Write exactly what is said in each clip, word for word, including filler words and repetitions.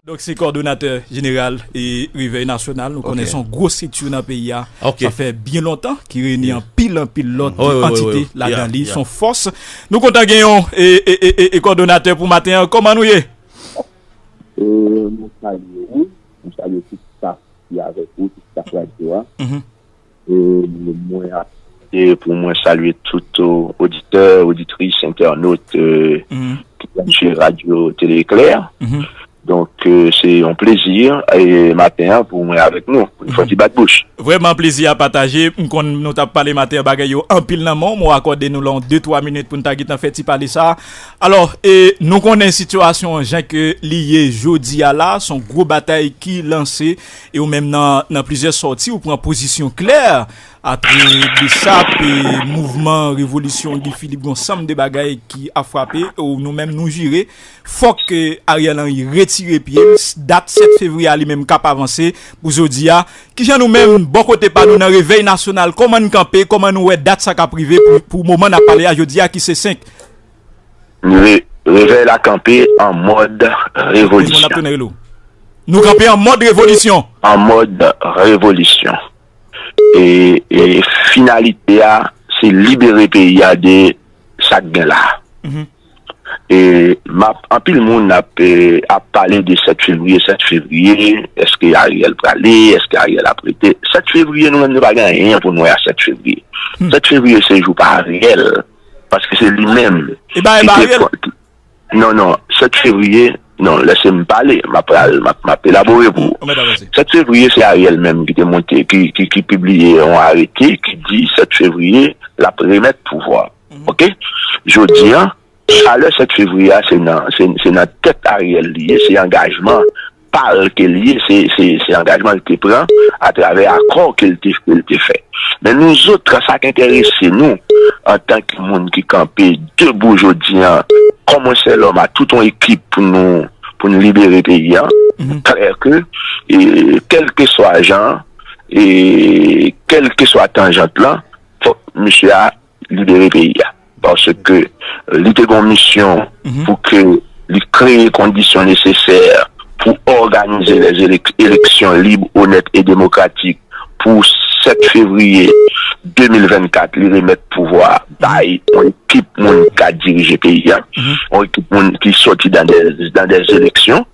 Donk, se kòdonatè jeneral e Revèy Nasyonal. Nou konnen se yon gwo estrikti nan peyi a. Sa fè byen lontan ki reyini anpil, anpil lòt antite ladan li. Se yon fòs. Nou kontan gen yon e, e, e, e, e kòdonatè pou maten an. Kòman nou ye? E, mwen salye ou, mwen salye tout staf ki avèk ou, tout staf radyo a. E mwen ap e pou mwen salye tout oditè, oditris, entènot ki branche Radyo Tele Eklè. Donk, se yon plezi e maten an pou mwen avèk nou, pou n fè yon ti bat bouch. Vrèman, plezi a pataje. M konn nou t ap pale maten an, bagay yo anpil nan men w, men w akòde nou la yon de twa minit pou n ta gentan fè ti pale sa a. Alò, e nou konnen sitiyasyon an jan ke li ye jodi a la, se yon gwo batay ki lanse, e ou menm nan, nan plizyè sòti, ou pran pozisyon klè. Apre BSAP, e mouvman revolisyon Guy Philippe, gen yon sanm de bagay ki ap frape, e nou menm nou jire. Fòk, e, Ariel Henry retire pye l, dat sèt fevriye a li menm k ap avanse pou jodi a. Kijan nou menm, bò kote pa nou nan Revèy Nasyonal, kòman n kanpe, kòman nou wè dat sa k ap rive pou, pou moman n ap pale a jodi a ki se senk? Re, Revèy la kanpe an mòd revolisyon. Nou kanpe an mòd revolisyon. An mòd revolisyon. E, e finalite a, se libere peyi a de sa k gen la. E m ap, anpil moun ap, e, ap pale de sèt fevriye, sèt fevriye, èske Ariel prale, èske Ariel ap rete? Sèt fevriye, nou menm, nou pa gen anyen pou n wè a sèt fevriye. Sèt fevriye, se jou pa Ariel, paske se li menm ki te pran. Non, non, sèt fevriye, non, lèse m pale, m ap pral, m ap, m ap elabore pou ou. Sèt fevriye, se Ariel menm ki te monte, ki, ki, ki pibliye yon arete ki di sèt fevriye, l ap remèt pouvwa. Oke? Jodi a, chalè sèt fevriye a, se nan, se, se nan tèt Ariel li ye, se angajman pa l ke l ye, se, se, se angajman l te pran atravè akò ke l te, ke l te fè. Men nou zòt, sa k enterese nou, antanke moun ki kanpe debou jodi a, kòm yon sèl òm a tout yon ekip pou nou, pou n libere peyi a, klè ke, e, kèlkeswa jan, e, kèlkeswa tanjant lan, fòk misye a libere peyi a. Paske li te gen yon misyon pou ke li kreye kondisyon nesesè pou òganize lè elek, eleksyon lib, onèt e demokratik pou sèt fevriye de mil vennkat, li remèt pouvwa a bay yon ekip moun ki ka dirije peyi a, yon ekip moun ki sòti dan de, dan de eleksyon.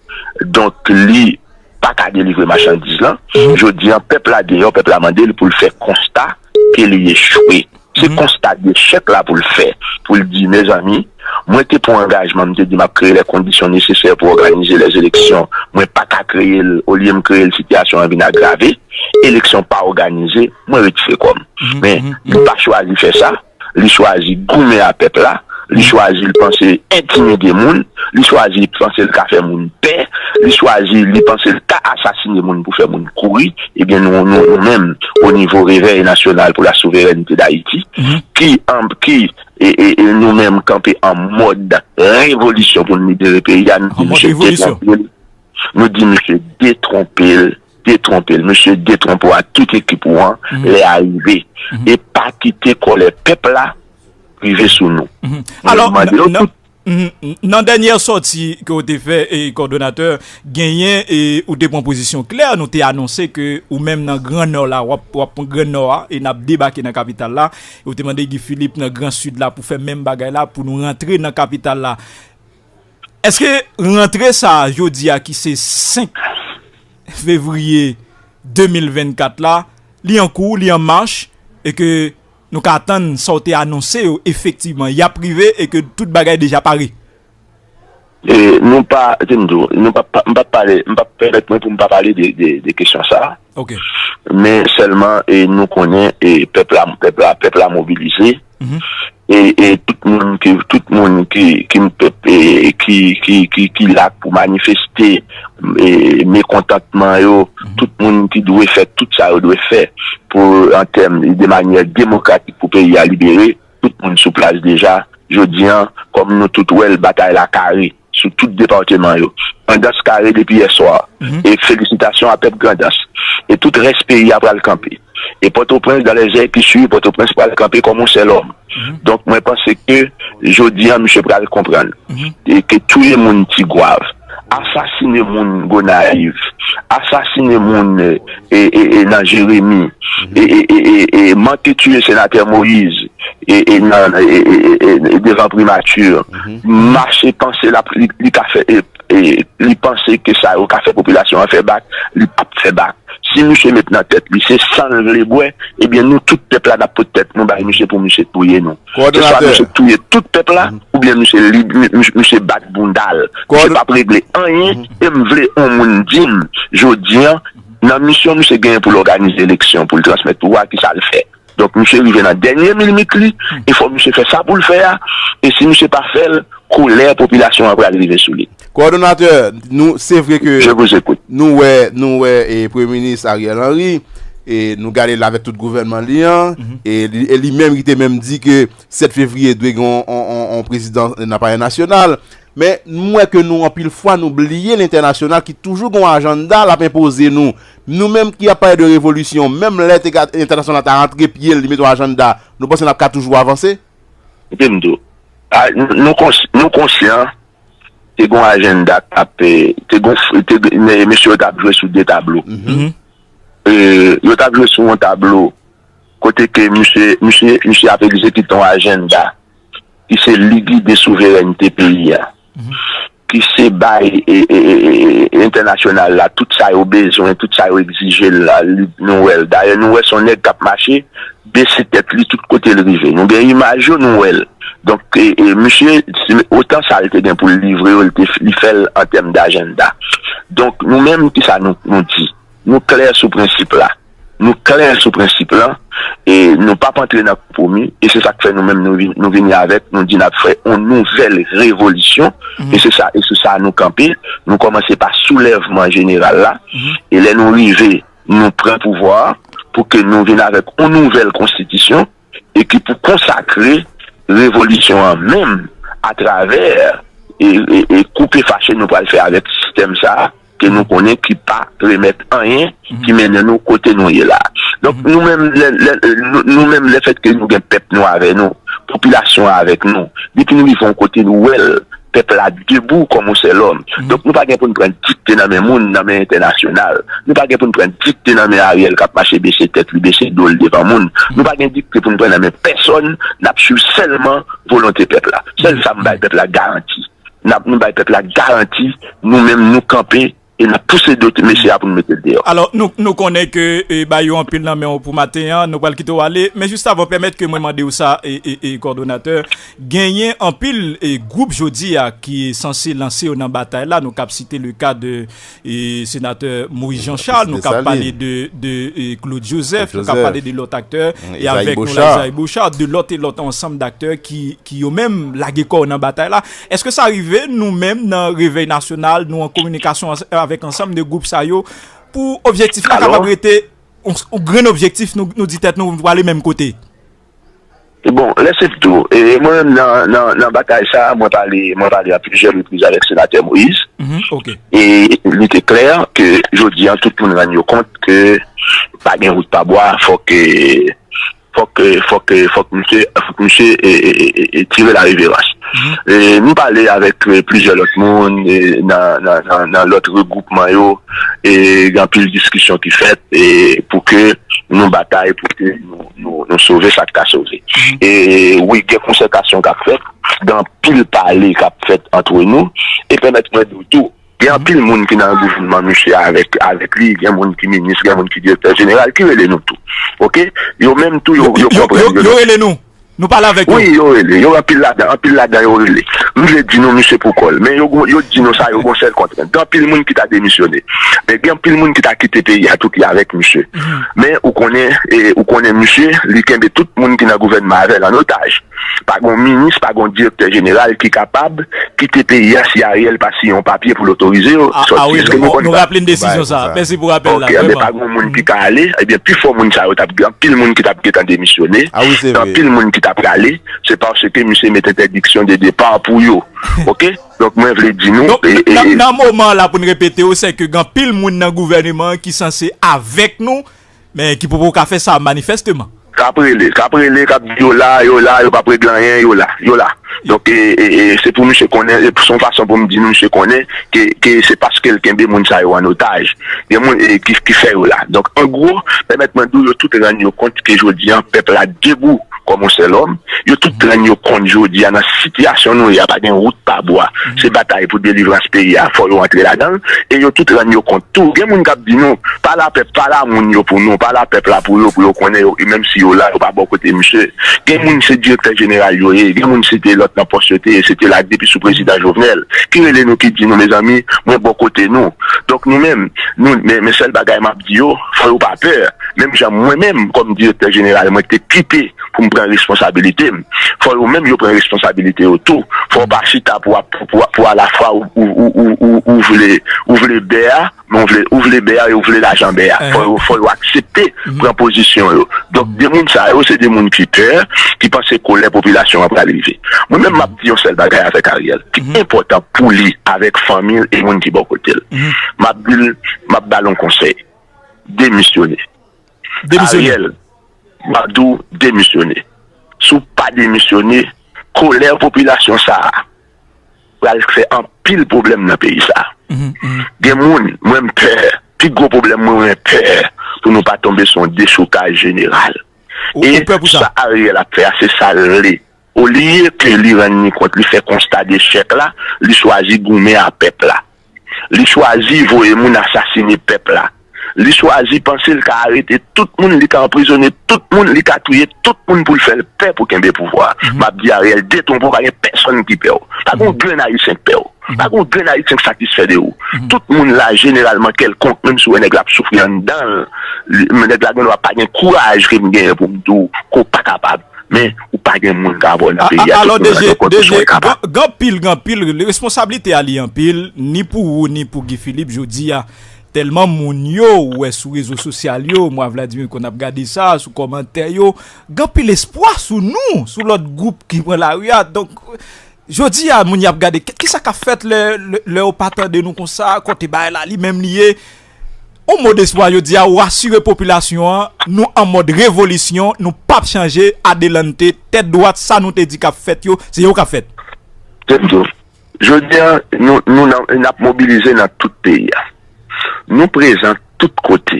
Donk, li pa ka delivre machandiz lan. Jodi a, pèp la deyò, pèp la mande l pou l fè konsta ke li echwe. Se konsta dechèk la pou l fè, pou l di, mezanmi, mwen te pran angajman, m te di m ap kreye lè kondisyon nesesè pou òganize lè eleksyon, mwen pa ka kreye l, olye m kreye l, sitiyasyon an vin agrave, eleksyon pa òganize, mwen retire kò m. Men, li pa chwazi fè sa, li chwazi goumen a pèp la, li chwazi l panse entimide moun, li chwazi li panse l ka fè moun pè, li chwazi li panse l ka asasine moun pou fè moun kouri, ebyen nou, nou, nou menm, o nivo Revèy Nasyonal pou la Souverènte Dayiti, ki, an, ki, e, e, e nou menm kanpe an mòd revolisyon pou n libere peyi a, nou di misye detwonpe l, nou di misye detwonpe l, detwonpe l, misye detwonpe w ak tout ekip ou an, lè a rive. E pa kite kòlè pèp la rive sou nou. Alò, nan, nan dènyè sòti ke w te fè, e, kòdonatè, genyen, e, ou te pran pozisyon klè, nou te anonse ke ou menm nan Gran Nò la, w ap, w ap pran Gran Nò a, e n ap debake nan kapital la, e ou te mande Guy Philippe nan Gran Sid la pou fè menm bagay la, pou nou rantre nan kapital la. Èske rantre sa a jodi a ki se senk fevriye de mil vennkat la, li an kou, li an mach, e ke nou ka atann sa w te anonse yo efektivman, y ap rive e ke tout bagay deja pare? E nou pa, se m di w, nou pa, pa, m p ap pale, m p ap pèmèt mwen pou m pa pale de, de, de kesyon sa a. Men sèlman, e nou konnen, e pèp la, pèp la, pèp la mobilize. E, e tout moun ki, tout moun ki, ki, ki, ki, ki, ki la pou manifeste, e, mekontantman yo, tout moun ki dwe fè tout sa yo dwe fè pou, an tèm, de manyè demokratik pou peyi a libere, tout moun sou plas deja. Jodi a, kòm nou tout wè l, batay la kare sou tout depatman yo. Grandans kare depi yèswa. E felisitasyon a pèp Grandans. E tout rès peyi a pral kanpe. E Pòtoprens, dans les heures qui suivent, Pòtoprens pral kanpe kòm yon sèl òm. Donk, mwen panse ke jodi a, misye pral konprann. E ke touye moun Tigwav, asasine moun Gonayiv, asasine moun e, e, e, nan Jeremi, e, e, e, e, e manke tiye senatè Moyiz e, e, nan, e, e, e, e, devan primati, mache panse l ap, li, li ka fè, e, e, li panse ke sa yo ka fè popilasyon an fè bak, li p ap fè bak. Si misye met nan tèt li se san l vle bwè, ebyen nou tout pèp la n ap pot tèt nou bay misye pou misye touye nou. Se swa misye touye tout pèp la, oubyen misye li, mi- mi- misye bat bounda l. Misye p ap regle anyen, e m vle yon moun di m, jodi an, nan misyon misye genyen pou l òganize eleksyon, pou l transmèt pouvwa, kisa l fè. Donk, misye rive nan dènye milimit li, e fò misye fè sa pou l fè a, e si misye pa fè l, kolè popilasyon an pral rive sou li. Kowòdonatè, nou, se vre ke Je vous écoute. Nou wè, nou wè, e, Premye Minis Ariel Henry, e nou gade l avèk tout gouvènman li an, e li, e li menm ki te menm di ke sèt fevriye dwe gen yon, yon, yon, yon prezidan nan Palè Nasyonal. Men, m wè ke nou, anpil fwa, nou bliye lentènasyonal ki toujou gen yon ajanda l ap enpoze nou. Nou menm ki ap pale de revolisyon, menm lè te ka, entènasyonal ta rantre pye l, li mete yon ajanda, nou panse n ap ka toujou avanse? Koute m di w. A, n- nou kons- nou konsyan te gen yon ajanda k ap, e, te gen yon f- te gen- men mesye yo t ap jwe sou de tablo. Mhm. E, yo t ap jwe sou yon tablo kote ke misye, misye, misye ap egzekite yon ajanda ki se li gide souverènte peyi a, ki se bay e, e, e, e, e, entènasyonal la tout sa yo bezwen, tout sa yo egzije l la, li, nou wè l. Dayè, nou wè s on nèg k ap mache, bese tèt li tout kote l rive. Nou gen imaj yo, nou wè l. Donk, e, e, misye, si- otan sa l te gen pou l livre yo, li te f- li fè l an tèm d ajanda. Donk, nou menm, kisa nou, nou di? Nou klè sou prensip la. Nou klè sou prensip la. E nou p ap antre nan konpwomi. E se sa k fè nou menm nou, vin- nou vini avèk, nou di n ap fè yon nouvèl revolisyon. E se sa, e sou sa nou kanpe. Nou kòmanse pa soulèvman jeneral la. E lè nou rive, nou pran pouvwa a pou ke nou vin avèk yon nouvèl konstitisyon e ki pou konsakre revolisyon an menm atravè e, e, e koupe fache nou pral fè avèk sistèm sa a ke nou konnen ki pa remèt anyen, ki mennen nou kote nou ye la. Donk, nou menm, lè, lè, nou, nou menm, lefètke nou gen pèp nou avè nou, popilasyon an avèk nou, depi nou rive yon kote, nou wè l, pèp la debou kòm yon sèl òm. Donk, nou pa gen pou n pran dikte nan men moun, nan men entènasyonal. Nou pa gen pou n pran dikte nan men Ariel k ap mache bese tèt li, bese do l devan moun. Nou pa gen dikte pou n pran nan men pèsonn, n ap swiv sèlman volonte pèp la. Sèl sa m bay pèp la garanti. N ap, nou bay pèp la garanti, nou menm nou kanpe e n ap pouse dot mesye a pou n mete l deyò. Alò, nou, nou konnen ke e, ba yo anpil nan men w pou maten an, nou pral kite w ale. Men jis avan, pèmèt ke mwen mande w sa, e, e, e, kòdonatè, genyen anpil e, gwoup jodi a ki sanse lanse yo nan batay la. Nou kab site le ka de e, senatè Moïse Jean Charles, nou kap pale de, de e, Claude Joseph, nou kap pale de lòt aktè, e avèk nou la Isaïe Bochard, de lòt e lòt ansanm daktè ki, ki yo menm lage kò yo nan batay la. Èske sa rive nou menm nan Revèy Nasyonal, nou an kominikasyon ans- avèk ansanm de gwoup sa yo pou objektif la kapab rete yon, yon grenn objektif, nou, nou di tèt nou, nou prale menm kote? Bon, lè se tou, e mwen menm nan, nan, nan batay sa a, mwen pale, mwen pale a plizyè repriz avèk senatè Moïse. E li te klè ke jodi a tout moun rann yo kont ke pa gen wout pa bwa, fòk, e, fòk, e, fòk, e, fòk misye, fòk misye e, e, e, e, e tire la reverans. E nou pale avèk e, plizyè lòt moun e, nan, nan, nan, nan lòt regwoupman yo, e gen anpil diskisyon ki fèt e, pou ke nou batay pou ke nou, nou, nou sove sa k ka sove. E wi, gen konsètasyon k ap fèt, gen anpil pale k ap fèt antre nou, e pèmèt mwen di w tou, gen anpil moun ki nan gouvènman misye avèk, avèk li, gen moun ki minis, gen moun ki direktè jeneral ki rele nou tou. Oke? Yo menm tou, yo, yo konprann yo. Yo rele nou. Nou pale avèk yo. Wi, yo rele. Yo anpil ladan, anpil ladan yo rele. M vle di nou misye pou kò l. Men yo, yo di nou sa, yo gon sèl kontrent. Gen anpil moun ki ta demisyone. Men gen anpil moun ki ta kite peyi a tou ki avèk misye. Men ou konnen, e, ou konnen misye, li kenbe tout moun ki nan gouvènman avè l an otaj. Pa gon minis, pa gon direktè jeneral ki kapab kite peyi a si Ariel pa siyen yon papye pou l otorize yo sòti. Èske nou konn sa? Nou raple n desizyon sa. Mèsi pou rapèl la. Oke, men pa gon moun ki ka ale. Ebyen, pifò moun sa yo t ap gen anpil moun ki t ap gentan demisyone. Anpil moun ki t ap prale. Se paske misye met entèdiksyon de depa pou yo. Oke? Donk, mwen vle di nou. Donk, e, e, nan, e, nan moman la, pou n repete yo, se ke gen anpil moun nan gouvèneman an ki sanse avèk nou, men ki poko ka fè sa manifèsteman. k ap rele, k ap rele, k ap di yo la, yo la, yo p ap regle anyen, yo la, yo la. Donk, e, e, e, se pou misye konnen, e se yon fason pou m di misye konnen ke, ke se paske l kenbe moun sa yo an otaj. Gen moun, e, ki, ki fè yo la. Donk, an gwo, pèmèt mwen di w, yo tout rann yo kont ke jodi a, pèp la debou kòm yon sèl òm. Yo tout rann yo kont jodi a nan sitiyasyon nou ye a, pa gen wout pa bwa. Se batay pou delivrans peyi a, fò yo antre ladan l. E yo tout rann yo kont tou. Gen moun k ap di nou, pa la pèp, pa la moun yo pou nou, pa la pèp la pou yo, pou yo konnen yo, e menm si yo la, yo pa bò kote misye. Gen moun se direktè jeneral yo ye, gen moun se te lòt nan pòs yo te ye, se te la depi sou prezidan Jovenel, ki rele nou, ki di nou, mezanmi, mwen bò kote nou. Donk nou menm, nou, men, men sèl bagay m ap di yo, fò yo pa pè. Menm jan mwen menm, kòm direktè jeneral, mwen te kite pou m pran responsabilite m. Fò yo menm yo pran responsabilite yo tou. Fò w pa chita pou, pou, pou, pou alafwa ou, ou, ou, ou, ou, ou vle, ou vle bè a, men w vle, ou vle bè a e w vle lajan bè a. Fò yo, fò yo aksepte pran pozisyon yo. Donk, de moun sa yo, se de moun ki pè, ki panse kolè popilasyon an pral rive. Mwen menm, m ap di yon sèl bagay avèk Ariel, ki enpòtan pou li, avèk fanmi l e moun ki bò kote l. M ap di l, m ap ba l yon konsèy. Demisyone. Demisyone. Ariel, m ap di w demisyone. Si w pa demisyone, kolè popilasyon sa a pral fè anpil pwoblèm nan peyi sa a. Gen moun, mwen m pè, pi gwo pwoblèm mwen, mwen pè pou nou pa tonbe sou yon dechoukaj jeneral. Ou, e ou pè pou sa? Sa Ariel ap fè a, se sa l vle. Olye ke li rann li kont, li fè konsta dechèk la, li chwazi goumen a pèp la. Li chwazi voye moun asasine pèp la. Li chwazi panse l ka arete tout moun, li ka anprizone tout moun, li ka touye tout moun pou l fè l pè pou kenbe pouvwa a. M ap di Ariel, detwonpe w, pa gen pèsonn ki pè w. Pa gen yon grenn Ayisyen k pè w. Pa gen yon grenn Ayisyen k satisfè de ou. Tout moun la, jeneralman, kèlkonk, menm si w wè nèg la ap soufri anndan l, li, nèg la gen dwa pa gen kouraj ke m genyen pou m di w ke w pa kapab. Men, ou pa gen moun k avè w nan peyi a, tout moun nan yon kondisyon e kapab. Gen anpil, gen anpil, responsablite a li anpil, ni pou ou, ni pou Guy Philippe, jodi a. Tèlman moun yo, ou wè sou rezo sosyal yo, mwa Vladimir konn ap gade sa, sou kòmantè yo, gen anpil espwa sou nou, sou lòt gwoup ki pran lari a. Donk, jodi a, moun y ap gade, ki, kisa k ap fèt lè, lè, lè yo pa tande nou konsa, kote bagay la, li menm li ye. On mo despwa, yo di a, ou asire popilasyon an, nou an mòd revolisyon, nou p ap chanje, adelante, tèt dwat, sa nou te di k ap fèt yo, se yo k ap fèt. Jodi a, nou, nou nan, n ap mobilize nan tout peyi a. Nou prezan tout kote.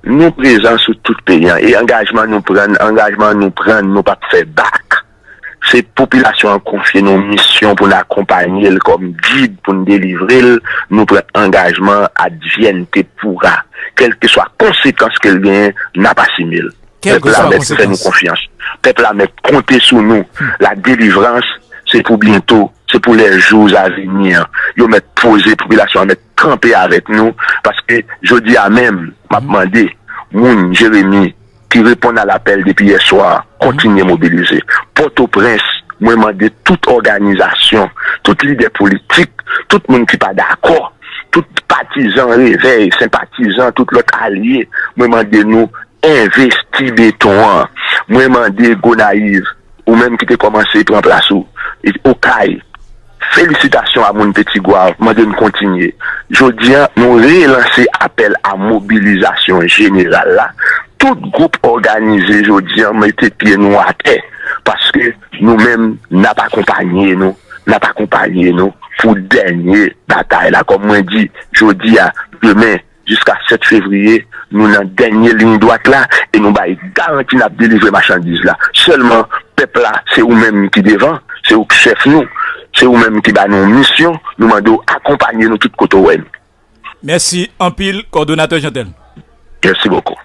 Nou prezan sou tout peyi a. E angajman nou pran, angajman nou pran, nou p ap fè bak. Se popilasyon an konfye nou misyon pou n akonpaye l kòm gid, pou n delivre l. Nou pran angajman advienne que pourra. Kèlkeswa konsekans ke l genyen, n ap asime l. Pèp la mèt fè nou konfyans. Pèp la mèt konte sou nou. La délivrance, se pou byento, se pou les jours à venir. Yo mèt poze, popilasyon an mèt kanpe avèk nou, paske jodi a menm, m ap mande moun Jeremi ki reponn a lapèl depi yè swa, kontinye mobilize. Pòtoprens, mwen mande tout òganizasyon, tout lidè politik, tout moun ki pa dakò, tout patizan Revèy, senpatizan, tout lòt alye, mwen mande nou envesti beton an. Mwen mande Gonayiv, ou menm ki te kòmanse pran plas ou, e Okay, felisitasyon a moun Petit Goâve, mande n kontinye. Jodi a, nou relanse apèl a mobilizasyon jeneral la. Tout gwoup òganize jodi a, mete pye nou atè, paske nou menm, n ap akonpaye nou, n ap akonpaye nou pou dènye batay la. Kòm mwen di, jodi a, demen, jiska sèt fevriye, nou nan dènye liy dwat la e nou bay garanti n ap delivre machandiz la. Sèlman, pèp la, se ou menm ki devan, se ou k chèf nou, se ou menm ki ba nou misyon, nou mande w akonpaye nou tout kote w wè nou. Mèsi anpil, kòdonatè Jeantel. Merci beaucoup.